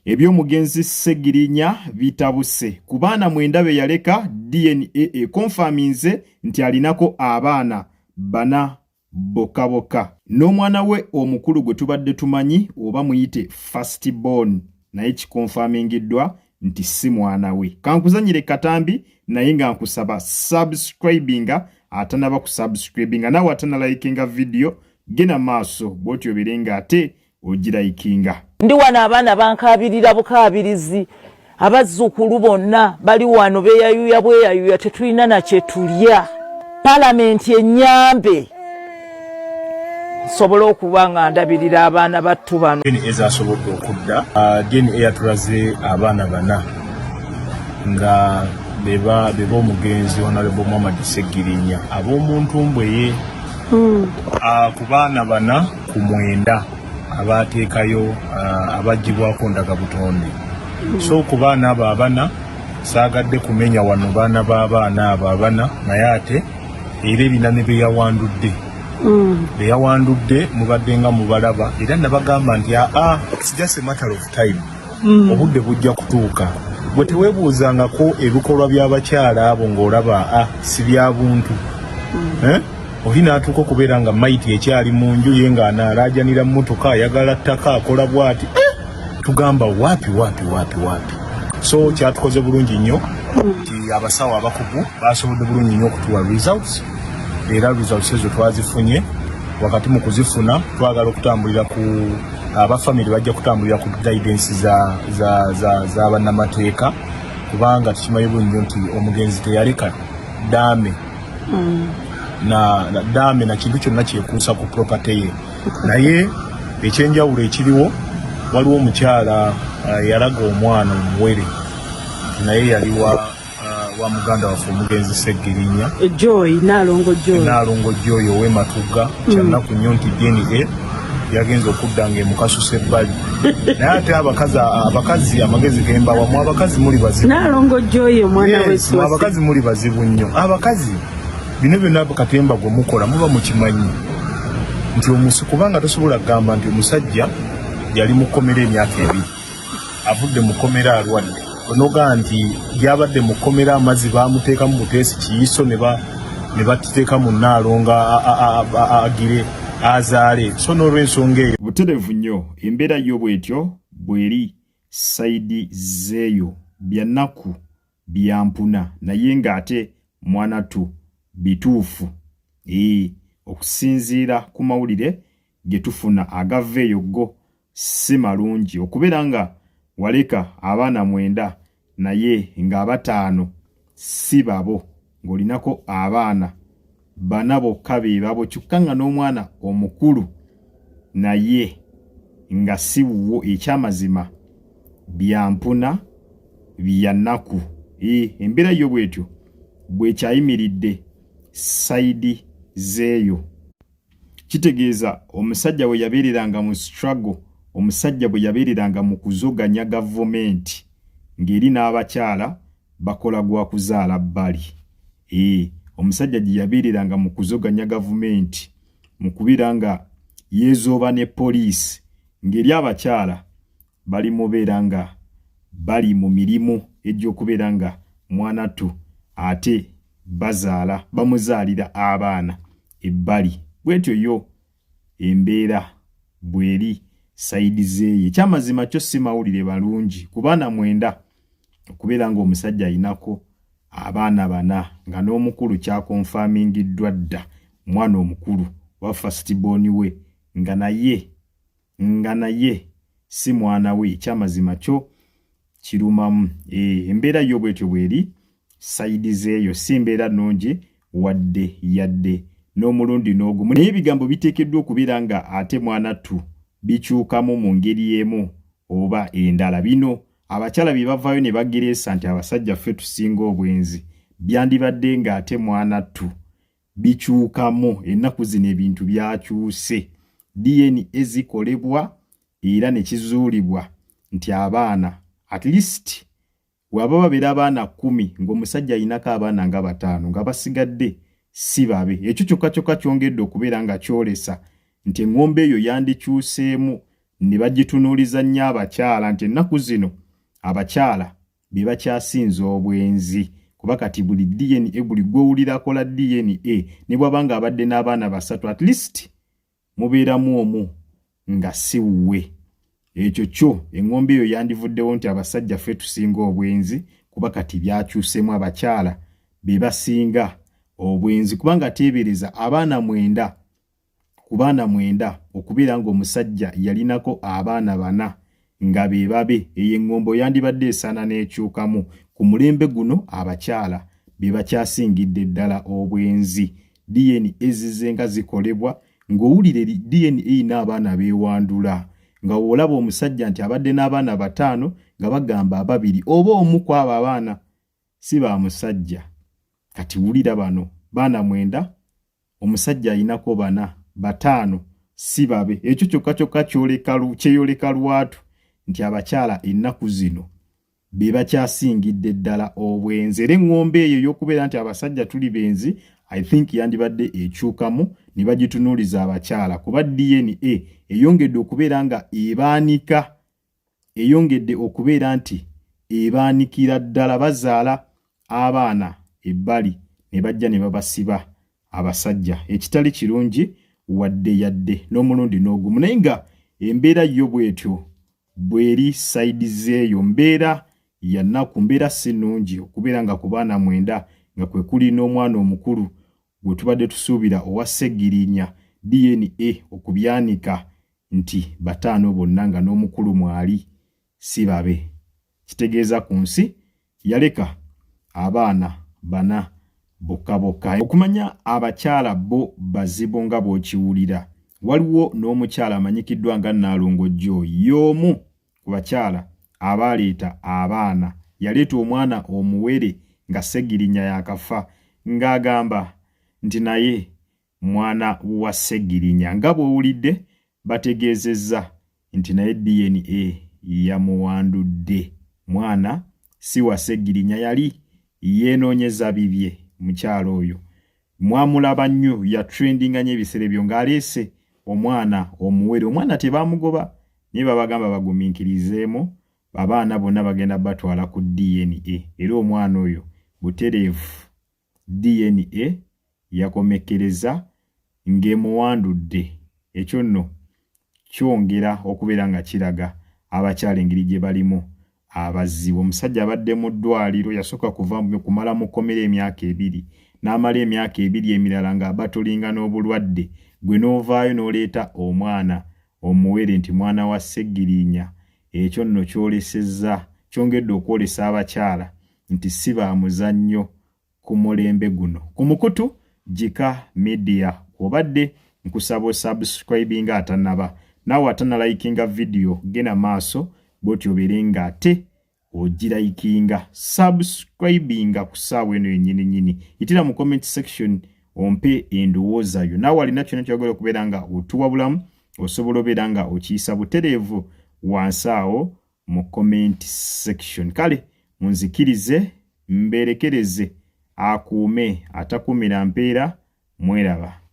Eby'omugenzi Ssegirinya bitabuse. Ku baana mwenda be yaleka, DNA ekonfaminze nti alinako abaana bana bokka bokka. N'omwana we omukulu gwe tubadde tumanyi oba muyite first born naye kikonfamingiddwa nti si mwana we. Kankuzanyire katambi naye nga nkusaba subscribinga atanaba kusubscribinga naawe atanalikinga video genda maaso bw'otyo obeere nga ate ogirayikinga. Ndi wano abaana bankaabirira bukaabirizi, abazzukulu bonna bali wano beeyayuya bweyayuya, tetulina na kye tulya. Palamenti ennyambe nsobole okuba nga ndabirira abaana battu bano. DNA zasobodde okudda. DNA yatulaze abaana bana nga beba omugenzi Honorable Muhammad Ssegirinya ab'omuntumbwe ye. Ku baana bana ku mwenda abateekayo abaggyibwako ndagabutonde. So ku baana abo abana saagadde kumenya wano baana b'abaana abo abana, naye ate era ebina ne beyawandudde beyawandudde mubadde nga mubalaba, era nabagamba nti aa, it's just a matter of time. Obudde bujja kutuuka. Bwe teweebuuzangako ebikolwa by'abakyala abo ng'olaba a si bya buntu. Eh? Oli n'atuuka okubeera nga maiti ekyali mu nju ye ng'anaalaajanira mmotoka, ayagala ttaka, akola bw'ati. Eh! Tugamba waapi waapi waapi waapi. So kyatukoze bulungi nnyo nti abasawo abakugu basobodde bulungi nnyo okutuwa results, era results ezo twazifunye. Wakati mu kuzifuna twagala okutambulira ku abafamily, bajja kutambulira ku guidance za bannamateeka, kubanga tukimanyi bulungi nnyo nti omugenzi teyaleka ddaame na ddaame na kintu kyonna kyekuusa ku property ye. Naye ekyenjawulo ekiriwo, waliwo omukyala yalaga omwana omuwere, naye yali wa muganda waffe omugenzi Ssegirinya. Joy Naalongo Joy. Naalongo Joy ow'ematugga. Kyannaku nnyo nti DNA yagenza okudda ng'emukasusa ebbali. Naye ate abakazi amagezi gembawa, mu abakazi muli bazibu. Naalongo Joy omwana. Yes, mu abakazi muli bazibu nnyo. Abakazi bino byonna katemba gwe mukola muba mukimanyi nti omusi, kubanga tosobola kugamba nti omusajja yali mukomera emyaka 2, avudde mukomera alwadde, onogaa nti gyabadde mukomera amazzi bamuteekamu buteesi kiyiso ne bateeka mu naalonga agire azaale. So n'olwensonga eyo Butereevu nnyo, embeera yo bwetyo bweri side zeeyo. Byannaku, byampuna, naye ng'ate mwanatu bituufu. Ee, okusinziira ku mawulire ge tufuna agava eyo go si malungi, okubeera nga waleka abaana mwenda naye ng'abataano si babo, ng'olinako abaana bana bokka be babo, kyokka nga n'omwana omukulu naye nga si wuwo. Ekyamazima byampuna, byannaku. Ee, embeera yo bwetyo bwekyayimiridde side zeeyo. Kitegeeza omusajja bwe yabeereranga mu struggle, omusajja bwe yabeereranga mu kuzoganya gavumenti ng'eri n'abakyala bakola gwa kuzaala bbali. Ee, omusajja gye yabeereranga mu kuzoganya gavumenti, mu kubeera nga yeezooba ne poliisi, ng'eri abakyala bali mubeera nga bali mu mirimu egy'okubeera nga mwanattu ate bazaala, bamuzaalira abaana ebbali. Bwetyo yo embeera bweri side zeeyo. Ekyamazima kyo si mawulire balungi ku baana mwenda okubeera ng'omusajja ayinako abaana bana, nga n'omukulu kyakonfamingiddwa dda, omwana omukulu wa firstborn we nga naye si mwana we. Ekyamazima kyo kirumamu. Embeera yo bwetyo bweri side zeeyo, si mbeera nnungi wadde yadde n'omulundi n'ogumu. Naye ebigambo biteekeddwa okubeera nga ate mwanattu bikyukamu mu ngeri emu oba endala. Bino abakyala bye bavaayo ne bagereesa nti abasajja ffe tusinga obwenzi, byandibadde ng'ate mwanattu bikyukamu. Ennaku zino ebintu byakyuse, DNA zikolebwa era ne kizuulibwa nti abaana at least waba babeera abaana 10, ng'omusajja ayinako abaana nga bataano, nga basigadde si babe. Ekyo kyokka kyokka kyongedde okubeera nga kyolesa nti eŋŋombe eyo yandikyuseemu. ne bagitunuuliza nnyo abakyala nti ennaku zino abakyala be bakyasinza obwenzi kuba kati buli DNA buli gw'owulira akola DNA ne bw'aba ng'abadde n'abaana basatu at least mubeeramu omu nga si wuwe. Ekyo kyo eŋŋombe eyo yandivuddewo nti abasajja ffe tusinga obwenzi kuba kati byakyusemu abakyala be basinga obwenzi kubanga teebereza abaana mwenda ku baana mwenda okubeera ng'omusajja yalinako abaana bana nga be babe eyo eŋŋombo yandibadde esaana n'ekyukamu ku mulembe guno abakyala be bakyasingidde ddala obwenzi. DNA zize nga zikolebwa ng'owulira eri DNA erina abaana beewandula nga w'olaba omusajja nti abadde n'abaana bataano nga bagamba ababiri oba omu ku abo abaana si ba musajja. Kati wulira bano baana mwenda omusajja alinako bana bataano si babe ekyo kyokka kyokka kyeyoleka lwatu nti abakyala ennaku zino be bakyasingidde ddala obwenzi era eŋŋombe eyo ey'okubeera nti abasajja tuli benzi i think yandibadde ekyukamu ne bagitunuuliza abakyala kuba dna eyongedde okubeera nga ebaanika eyongedde okubeera nti ebaanikira ddala bazaala abaana ebbali ne bajja ne babasiba abasajja ekitali kirungi wadde yadde n'omulundi n'ogumu naye nga embeera yo bwetyo bweri sayidi zeeyo mbeera ya nnaku mbeera si nnungi okubeera nga ku baana mwenda nga kwe kuli n'omwana omukulu gwe tubadde tusuubira owa Ssegirinya DNA okubyanika nti bataano bonna nga n'omukulu mwali si babe. Kitegeeza ku nsi yaleka abaana bana bokka bokka. Okumanya abakyala bo bazibu nga bw'okiwulira, waliwo n'omukyala amanyikiddwa nga Nnaalongo Joy y'omu ku bakyala abaaleeta abaana. Yaleeta omwana omuwere nga Ssegirinya yaakafa ng'agamba nti naye mwana wa Ssegirinya nga bw'owulidde bategeezezza nti naye DNA yamuwandudde mwana si wa Ssegirinya yali yeenoonyeza bibye mukyala oyo mwamulaba nnyo ya trendinga nnyo ebiseera ebyo ng'aleese omwana omuwere omwana tebamugoba naye babagamba bagumiikirizeemu abaana bonna bagenda batwala ku DNA era omwana oyo butereevu DNA yakomekkereza ng'emuwandudde. Ekyo nno kyongera okubeera nga kiraga abakyala engeri gye balimu abazibu. Omusajja abadde mu ddwaaliro yasooka kuva kumala mu kkomera emyaka ebiri n'amala emyaka ebiri emirala ng'abatolinga n'obulwadde gwe n'ovaayo n'oleeta omwana omuwere nti mwana wa Ssegirinya ekyo nno kyolesezza kyongedde okwolesa abakyala nti si ba muzannyo ku mulembe guno. Ku mukutu Gika Media kw'obadde, nkusaba osubscribinga atanaba. Naawe atanalayikinga vidiyo genda maaso bw'otyo obeere ng'ate ogirayikinga. Subscribinga ku ssaawa eno yennyini nnyini. Yitira mu comment section ompe endowooza yo. Naawe alina kyonna ky'oyagala okubeera nga otuwabulamu osobola obeera nga okiyisa butereevu wansi awo mu comment section. Kale munzikirize mberekereze akuume atakuumira mpeera mweraba.